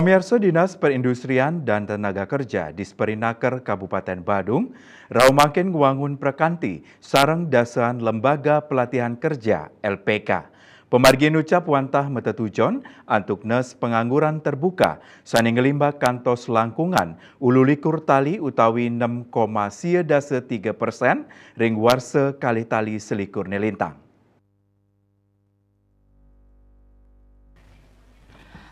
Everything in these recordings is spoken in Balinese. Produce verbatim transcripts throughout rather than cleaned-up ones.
Pamiarsa, Dinas Perindustrian dan Tenaga Kerja Disperinaker Kabupaten Badung rauh mangkin ngwangun prakanti sareng dasaan Lembaga Pelatihan Kerja, L P K. Pamargi inucap wantah matetujon antuk nes pengangguran terbuka sane nglimbak kantos langkungan ulu likur tali utawi enem koma sia dasa tiga persen ring warsa kalih tali selikur ne lintang.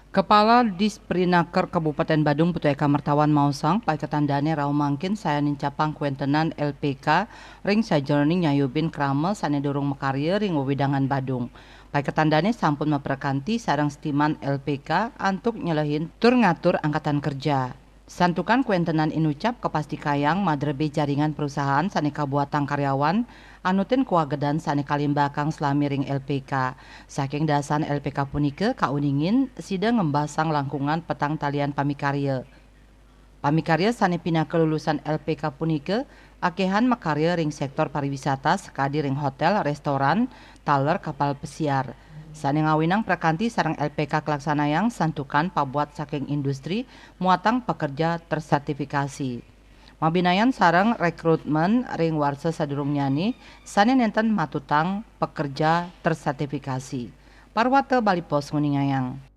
Kepala Disperinaker Kabupaten Badung Putu Eka Mertawan maosang, paiketan dane rauh mangkin sayan nincapang kuentenan L P K ring sajeroning nyayubin krama sane durung makarya ring wewidangan Badung. Paiketan dane sampun maprakanti sareng stiman L P K antuk nyelehin tur ngatur angkatan kerja. Santukan kuentenan inucap kapastikayang madrebe jaringan perusahaan sane kabuatang karyawan anutin kawagedan sane kalimbakang salami ring L P K. Saking dasaan L P K punika kauningin sida ngembasang langkungan petang talian pamikarya. Pamikarya sane pinaka lulusan L P K punika akehan makarya ring sektor pariwisata sakadi ring hotel, restoran, taler, kapal pesiar. Sane ngawinang prakanti sareng L P K kalaksanayang santukan pabuat saking industri muatang pekerja tersertifikasi. Mabinayan sareng rekrutmen ring warsa sadurungnyane sane nenten matutang pekerja tersertifikasi. Parwata Bali Post nguningayang.